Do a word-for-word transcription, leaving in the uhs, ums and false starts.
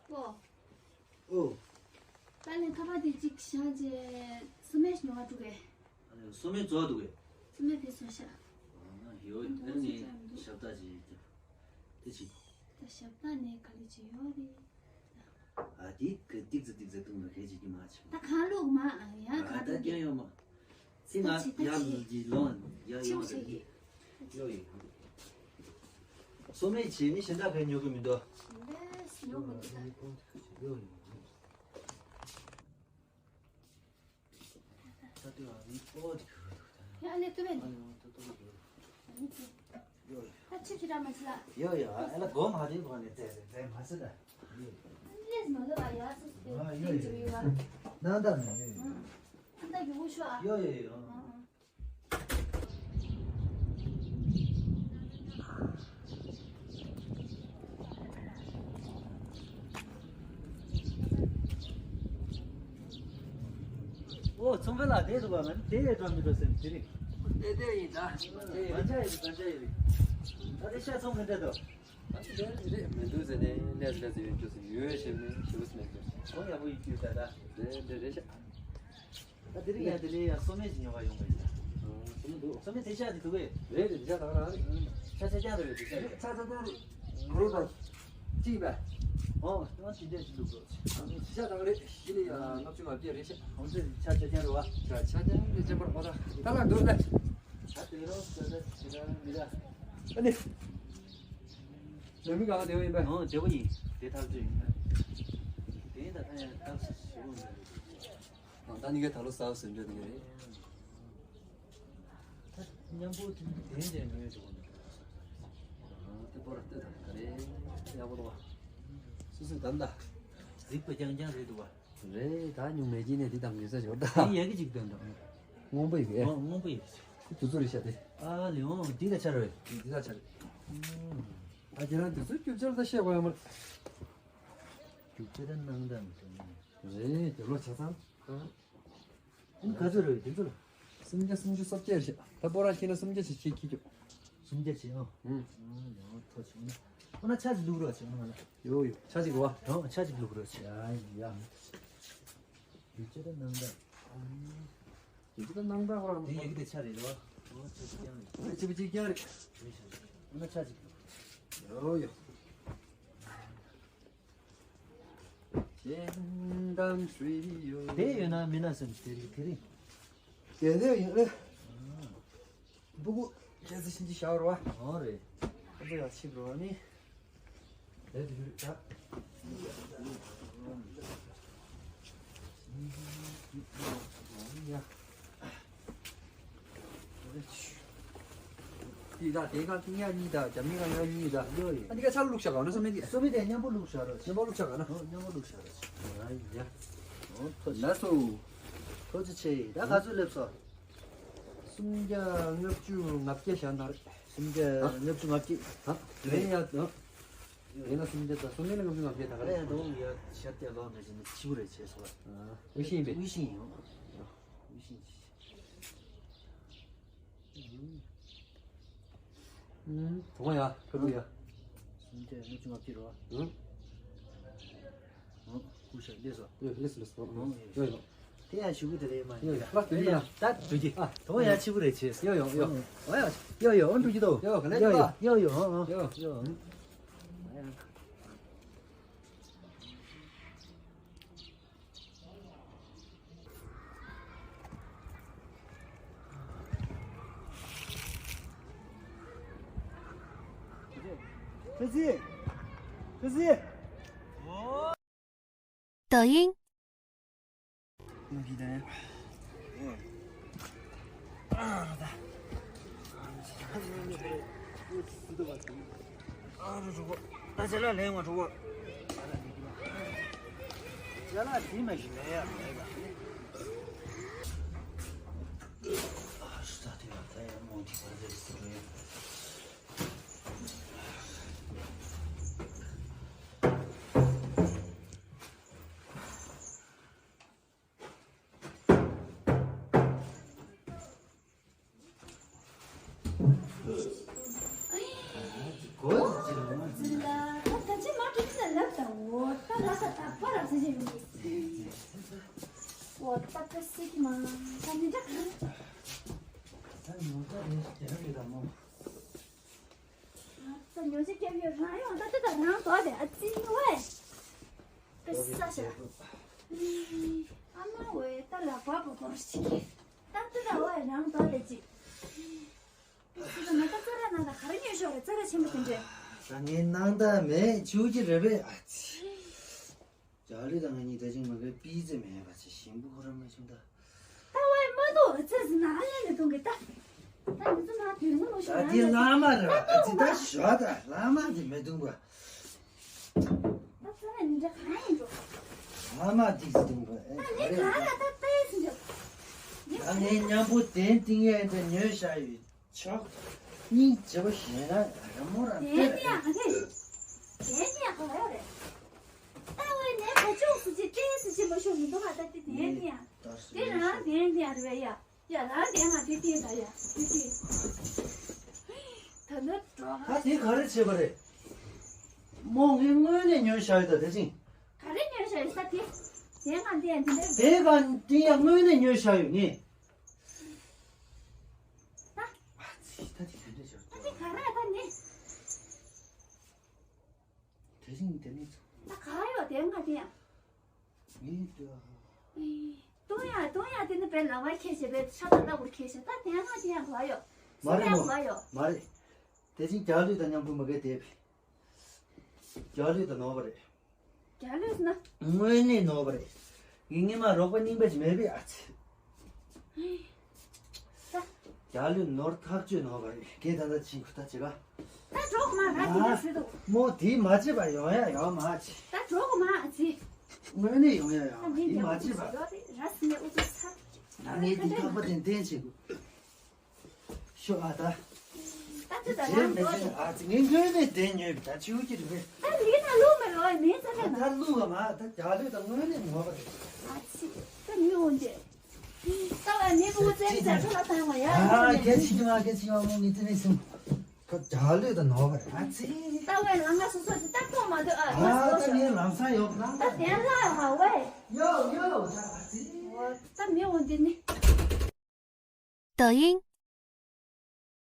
པོ། ཨོ། ད་ལན་ཁ་པར་དེ་གཅིག་བཞག་རྗེས་སོ་མའི་ཉོ་བ་འགྲོ་གས། ཨ་ནི་སོ་མའི་བཙོ་བ་འདུག་གས། སོ་མའི་དེ་བཟོ་ཤག་ཨ་ཡོ་ཡོ། ཨ་ནི་ཞབས་བཏགས་ཅིག་དེ་ཅིག་ད་ཞབས་བཏགས་ནས་ག་ལེ་ཅིག་ཡོད་རེད། ཨ་དེ་ག་ཏིག་ཙི་ཏིག་ཙི་བཏུང་ན་གས་ཅིག་གི་མ་ཆེ། ད་གང་བླུགས་མ་ཡང་ཨ་ག་ད་ཏིག་ཀྱང་ཡོད་མ། ཚིག་ང་ཡར་ལ་གི་ལོང་ཡར་ཡོང་བ་དེ། ཡོ་ཡོ། སོ་མའི་ཆེ་ནི་གཞན་དག་གས་ཉོ་གི་མི་འདུག་ཡོ་ཡོ། ད་དུ་ཨ་ནི་ཨོ་དེ་གི་འདུག་ད་ཡ་ལེ་ཏུ་བེ་ཨ་ནི་ཨོ་ཏུ་ཏུ་གི་འདུག་ཡོ་ཡོ། ད་ཆིབས་ཅི་འདྲ་མ་ཆི་ལ། ཡོ་ཡོ། ཨ་ལ་སྒོ་མ་དེ་གོ་ནས་ཙེ་ཙེ་ཙེ་མ་སི་ད། ལེས་མ་ལོ་ཨ་ཡ་སི་སི་ཨ་ཡོ་ཡོ། ནང་ད་ནས་ཡོ་ཡོ། ཨ་ད་ཡོ་ཤོ་ཨ། ཡོ་ཡོ་ཡོ། ཨོ་ཚོང་པ་ལ་དེ་འདུག་པ། ང་ནི་དེ་ཡས་འགྲོ་མི་འགྲོ་ཟེར་དེ་རིང་། དེ་དེ་ཡིན་ད། དེ་ཡིན། གན་ཆ་ཡོད་རེད། གན་ཆ་ཡོད་རེད། ད་དེ་ཤ་ཚོང་ག་འདྲ་འདུག་ཨ་ཙི་དེ་རེད་མི་འདུག་ཟེར་ནས་ལས་ལས་ཟེར་ཡོད་རྒྱུ་ཟེར་ཡོད་ཞེས་མིན་ཞེ་པོ་ཟེར་ནས་ཁོང་ཡག་པོ་ཡིན་རྒྱུ་ད་ད། དེ་དེ་རེད་ཤག་ད་དེ་རིང་ཡང་དེ་ནས་ཡང་སོ་མའི་ཅིག་ཉོ་བ་ཡོང་གི་ཡིན། ཨ་སོ་མ་འདུག་སོ་མའི་དེ་ཤ་དེ་འདུག་གས། རེད་རེད། དེ་ཤ་ད་ག་རང་རེད། ཤ་ཆ་རྐྱང་རེད། དེ་ཤ་རེད། ཆ་ཆ་ཆ་རེད། རེད་པ། གཅིག་པ། ཨོ་ང་ཅི་འདྲས་ཅིག་འདུག་གོ། དེ་ཤ་ད་ག་རེད། གཞི་ནས་ཡང་ལྔ་བཅུ་ང་བརྒྱད་རེད་ཤག་ཨོ་ཙི་ཆ་ཆ་རྐྱང་རེད་པ། ཆ་ཆ་རྐྱང་རེད། ཅེ་པར་ཨོ་ད་ད་ལ་འདུག་ལ། ད་དེ་རོ་ད་ད་དེ་ར་མི་ར། ཨ་ནི། ལོ་མི་ག་བ་དེ་བ་ཡིན་པས། ཨོ་དེ་བ་ཡིན། དེ་ཐག་ཆོད་ཡིན། དེ་ད་ད་ཡང་ཐག་ཆོད་ཞེ་པོ་མེད། ཨ་ད་ནི་གའི་ད་ལོ་གསར་ཟིན་འགྲོ་དེ་རེད། ད་མཉམ་པོ་དེ་དེ་འདྲ་ཉོས་འགྲོ་གི་འདུག་ཨ་དེ་པོ་ར་ལྟོས་དང་ག་རེ་ཡག་པོ་འདུག་བ། སུ་སུ་ད་ད་གཟིགས་པ་རྐྱང་རྐྱང་རེད་འདུག་བ། རེད། ད་ཉུང་མེད་ཀྱི་ནས་འདི་དང་ངེས་ས་ཞོར་ད། དེ་ཡག་གི་ཅིག་སྟོན་དང་། སྔོན་པོ་ཡི་གེ་ཨོ་སྔོན་པོ་ཡི་གེ་དུ་ཚོ་རེ་ཤ་དེ། ཨ་ལེ་ཨོ་འདི་ལ་ཆ་རེད། འདི་ལ་ཆ་རེད། ཨ་ཁྱེད་རང་དུ་ཚོ་རྒྱུ་ཆར་ད་བཤད་པ་ཡོད་མ་རེད། རྒྱུ་ཆ་ད་སྣང་དང་མི་འདུག་ནས། རེད་དེ་ལོ་ཆ་ཚང་། ཨ་ག་ཚོད་རེད་དེ་ཚོ་ལ། སུམ་བརྒྱ་སུམ་ཅུ་སོ་བརྒྱད་རེད་ཤག་ད་པོ་ར་ཁྱེད་ན་སུམ་བརྒྱ་ཞིག་ཅིག་ཁྱི་ཅུ། སུམ་བརྒྱ་ཅིག་ཨང་། ཨུམ། ཨ་ཡང་ཐོ་ཆུང་ན། ཨོ་ན་ཆ་ཅིག་བླུག་རོགས་བྱེད་ཨོ་ན་མ་ན། ཡོ་ཡོ་ཆ་ཅིག་གོ་བ། ཨོ་ཆ་ཅིག་བླུག་རོགས་བྱེད། ཡ་ཡ། ཡུལ་ཅི་ད་ནང་ད། ཡུལ་ཅི་ད་ནང་ད་ཧོ་ར་མ། དེ་ཡི་གེ་དེ་ཆ་རེད་རོ། ཨོ་ཆ་ཅིག་ཀྱང་རེད། ཆ་ཅིག་ཀྱང་རེད། ཨོ་ན་ཆ་ཅིག་བླུག་ཡོ་ཡོ། དེ་ཡོད་ན་མི་ན་སེམས་དེ་རིགས་དེ་རིགས། དེ་དེ་ཡིན་ཨེ། སྤུ་གུ་ཁྱེད་ཚོ་ཕྱིན་ཅི་ཤར་བ། ཨོ་རེད། ཁྱེད་ཚོ་ཡར་ཕྱིན་འགྲོ་བ་ནི། དེ་དེ་རིགས་ད། ཡ། དེ་ད་དེ་ག་ཏིང་ཡ་གཉིས་ད་རྒྱ་མི་ག་ཡ་གཉིས་ད། ཡོད་ཡོད། ཨ་འདི་ག་ཆ་བླུགས་བཞག་ག་ན་སོ་མི་དེ། སོ་མི་དེ་མཉམ་པོ་བླུགས་བཞག་རོགས། མཉམ་པོ་བླུགས་བཞག་ག་ན། ཨོ་མཉམ་པོ་བླུགས་བཞག་རོགས། ཨ་ཡ། ཨོ་ཐོ་ལ་སོ། ཐོ་ཅི་ཆེ་ད་ག་ཚོད་སླེབས་སོ། སུམ་བརྒྱ་ལྔ་བཅུ་ང་བརྒྱད་བཞག་ན་རེད། སུམ་བརྒྱ་ལྔ་བཅུ་ང་བརྒྱད། ད་རེད་ཡ་ད། རེད་ན་སུམ་བརྒྱ་ད་སོ་མི་ལ་ལྔ་བཅུ་ང་བརྒྱད་ད་ག་རེད་རེད། ད་འོང་ཡ་ཤར་ཏེ་ལོག་ནས་ཞིག་ནས་ཆིའུ་རེད་བྱས་སོ། ཨ་ཝི་ཤིང་ཡིན་པས། ཝི་ཤིང་ཡིན། ཝི་ཤིང་། ཨུམ། དུང་བ་ཡ་ཁ་ལུ་ཡ། སུམ་བརྒྱ་ལྔ་བཅུ་ང་བརྒྱད་རོ། ཨུམ། ཨུམ། ཀུ་ཤ་ལེ་སོ། ཡོ་ལེ་སོ་ལེ་སོ། ཨུམ། ཡོ་ཡོ། དེ་ཡང་ཞུ་གི་དེ་རེད་མ་ཡོ་ཡིན། ཡོ་ལ་དེ་ཡ་ད་འགྲོ་གི། ཨ། དུང་བ་ཡ་ཆི་བུ་རེད་བྱས། ཡོ་ཡོ་ཡོ། ཨོ་ཡ། ཡོ་ཡོ་ཨོ་འགྲོ་གི་དོ། ཡོ་ག་ལེ་ཡོ་ཡོ་ཡོ་ཡོ་ཨོ་ཡོ་ཡོ། ཁ་སི། ཁ་སི། 抖音。ཨ་ཅག་ལ་ལན་ང་འགྲོ་གོ། ཅ་ལག་དེ་མ་ཞིག་ལས་ཡ་མེད་པ། ཨ་ཤི་ད་དེ་ལ་ད་ཡང་མོ་དེ་བར་དེ་སུ་རེད། ད་སྲིད་ཀྱི་མ། ད་མི་འདྲ་གང་། ད་ཉོ་ཆ་རེ་རྒྱབ་ཡོད་དམ་མོ། ད་ཉོ་ཆ་རྒྱབ་ཡོད། རང་ཡོང་ད་ད་ད་རང་དོ་དེ་ཨ་ཙི་ཝེ། ད་ས་ཤ། ཨ་མ་ཝེ་ད་ལ་བ་བ་གོར་ཞིག་གི། ད་ད་ད་ཝེ་རང་དོ་དེ་ཅི། ད་ད་ད་ང་ད་ཙ་ར་ན་ད་ག་རེ་ཉོས་ཤོག་རེ། ཙ་ར་ཆེན་པོ་དེ་འདྲས། ད་ངའི་སྣང་དག་མེད་བཅུག་གི་རེད་པས་ཨ་ཙི། རྒྱ་ལི་དང་ང་གཉིས་ད་ཅིང་མ་གའི་པི་ཙེ་མེད་པ་ཅི་ཞིམ་པོ་ཁོ་རང་མེད་བྱུང་ད། ད་ཝའི་མ་གཏོགས་ཙེ་ཟི་ན་ཨ་ཡ་ནི་གཏོང་གི་ད། ད་མི་ཚོ་ན་དོན་ནི་མ་ཤོར་ད་དེ་བླ་མ་རེད་བ། ད་ཅི་ད་ཞོ་ད་བླ་མ་དེ་མི་གཏོང་བ། ད་ཚ་ན་ཉིན་གྲངས་གང་ཡིན་འགྲོ། བླ་མ་དེ་གི་གཏོང་བ་ཨེ་ད་ག་ནི་རེད་གང་ད། ལ་ད་ཏེ་ཟིན་འགྲོ། ད་ངའི་མཉམ་པོ་དེ་ཏིང་ཡ་དེ་ཉོས་བཞག་ཡོད། ཆོག་གཉིས་བྱེད་པ་ཞེ་ན་ར་མོ་ར་དེ་ཏེ་ནི་ཡང་ག་གེ། དེ་ནི་ཡང་ག་ཡོད་རེད། ད་ཝའི་ནས་ཁ་ཕྱོགས་སུ་ཅི་ཏེ་སུ་ཅི་མ་ཤོར་མི་འདུག་ཨ། ད་དེ་དེ་ནི་ཡང་དེ་རང་དེ་ནི་ཡང་རེད་ཡ། ཡ་རང་དེ་ང་དེ་དེ་ད་ཡ་དེ་དེ། ད་ནི་འགྲོ་ད་ཧ། དེ་ག་རེ་བྱེད་པ་རེད། མོ་ངས་དངོས་གནས་ཉོས་བཞག་ཡོད་ད་དེ་ཅིང་། ག་རེ་ཉོས་བཞག་ཡོད་ས་དེ། དེ་ང་དེ་ཡང་དེ་འདྲ་དེ་ག་དེ་ཡང་དངོས་གནས་ཉོས་བཞག་ཡོད་ངས། ད། ཨ་ཙི་ད་དེ་ག་འདྲ་བྱེད། ད་དེ་ག་རེ་ད་ནི། དེ་རིང་དེ་ནས་ཚུགས། ད་ག་ཡོད་དེ་ང་དེ་ཡང་། ངས་ལྟོས་ཨ། ལྟོས་ཡ་ལྟོས་ཡ་དེ་ནི་བས་ལ་བ་ཁྱེར་བྱས་པས་ཤ་ད་ལྟ་བུར་ཁྱེར་བྱས་ད་དེ་ང་དེ་ཡང་ག་ཡོད། མ་རེད་མོ། ག་ཡོད། མ་རེད། དེ་རིང་རྒྱ་ལུས་དང་མཉམ་པོ་མ་གས་བསྡད་པས། རྒྱ་ལུས་དང་ནོར་བ་རེད། རྒྱ་ལུས་ན། དངོས་གནས་ནོར་བ་རེད། ངས་སྔོན་མ་རོགས་པ་རྙིང་པ་ཅིག་མེད་པས་ཨ་ཙི། ད། རྒྱ་ལུས་ནོར་ཐག་ཆོད་ནོར་བ་རེད། ཁྱེད་ད་ལྟ་ཕྱིན་ཁུ་ད་བྱེད་ག་ད་གྲོགས་མ་ར་དེ་འདྲ་ཟེར་འདུག་མོ་དེ་མ་བྱེད་པ་ཡོང་ཡ་ཡོད་མ་ཅི། ད་གྲོགས་མ་ཨ་ཙི། དངོས་གནས་ཡོང་ཡ་ཡོད་མ་དེ་མ་བྱེད་པ། ར་སི་ནས་ཨུ་ཚུགས་ཚར། ད་ངས་དེ་ཐག་པ་དེ་འདེན་བྱེད་དགོས། ཤོག་ཨ་ད། ད་ཅི་ད་རྗེས་རང་མེད་འགྲོ་ཅན་ཨ་ཙི་ངས་དངོས་གནས་བསྡད་ཉོས་པ་ད་ཆིའུ་ཀྱི་རེད་པས། ད་ལི་ན་ལུག་མེད་རོ་མིན་ཙམ་ད་ལུག་ག་མ་ད་རྒྱ་ལུག་ད་དངོས་གནས་ངོ་བ་རེད། ཨ་ཙི། ད་མི་འོང་རྗེས། ད་བ་མི་བུ་ཙན་ཙན་ཁ་ལ་བཏང་བ་ཡ། ཨ་སྐད་ཆ་ཀྱི་མ་སྐད་ཆ་ཡང་མོ་ངས་དེ་ནས་སུ། ཁ་རྒྱ་ལུག་ད་ནོར་བ་རེད་ཨ་ཙི། ད་བས་ལ་ང་སོ་སོ་ཅི་ད་ཐོག་མ་ཐོས་ཨ། ཨ་ད་ངས་ལམ་སང་ཡོང་ན་ད་དེ་ལ་ཧ་བས། ཡོ་ཡོ་ད་ཨ་ཙི། ད་མི་འོང་འདི་ནི། 抖音，